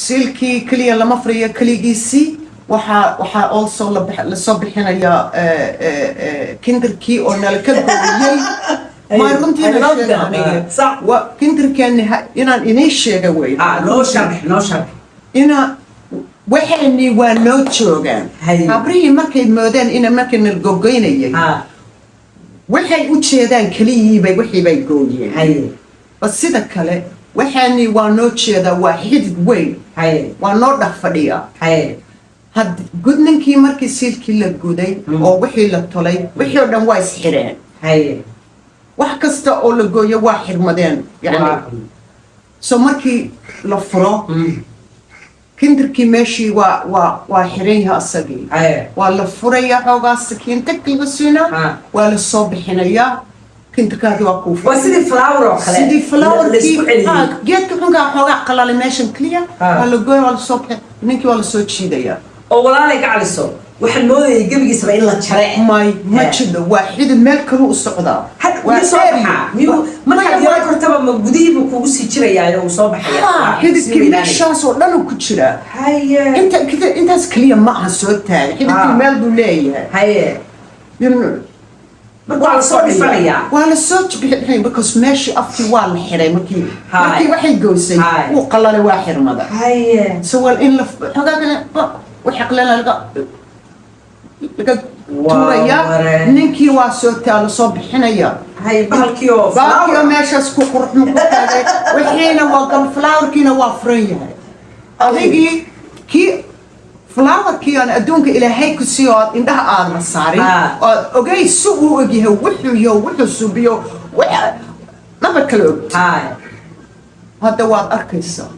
Siilkii keliya lama furayo keligiisii. Waxaa also lasoo bixinayaa kindirkii oo nala ka gooyey. Ma runtiina I love sheega that. aniga. Sax. Waa kindirkeeni inaan inii sheega wey. Ah, noo sharax, noo sharax. Ina waxaani waa noo joogaan. Habrihii markay moodeen ina markay nala gogoynayay, waxay u jeedaan keliyiibay wixii bay gooyeen. Bas sida kale waxaani waa noo jeedaa, waa xidid weyn. Waa noo dhex fadhiyaa. Had gudninkii markii siilkii la guday oo wixii la tolay, wixii oo dhan waa isxireen. Wax kasta oo la gooyo waa xirmadeen yani. So markii la furo kindirkii, meeshii waa xiran yahay asagii. Waa la furaya, xoogaa sakiin tag laga siinaa. Waa la soo bixinayaa, kindirkaagii waa kuu Waa sidii flower oo kale. Sidii flowerkii. La isku celiyey. Ha, geedka xunkaa xoogaa qalalay meeshan keliya. Waa la gooya, waa lasoo bixin, ninkii waa lasoo jiidayaa. Oo walaalay gacaliso, waxaan moodayay gebigiisaba in la jare. May, ma jidho, waa xidid meel kaluu u socdaa. Had Waa miyuu soo dheer. baxaa? Miyuu markaad Maya, yaro kortaba ma gudihii buu kugu sii jirayaa oo uu soo baxaya? Ha, Waa, sii xididkii weynaanaya. meeshaas oo dhan uu ku jiraa. Intaas keliya ma aha soo taaga xididkii, meel buu leeyahay. Marka waa lasoo dhifanayaa. Waa la soo bixinaya because meeshii afkii waa la xiray markii markii waxay goysay. Wuu qalalay, waa xirmada. So waa in la xoogaa kale wixii qalala laga Waa tuuraya. waree. Ninkii waa soo taa la soo bixinaya. Bahalkii oo bahalkii oo flower. Meeshaas ku qurxun ku taagay, wixiina waa gal, flowerkiina waa furan yahay. Adigii kii flowerkii aan adduunka Ilaahay ku siiyo ood indhaha aadna saarin, ood ogay si uu ogyahay wuxuu yaho, wuxuu subiyo, maba kala og. Hadda waad arkaysaa.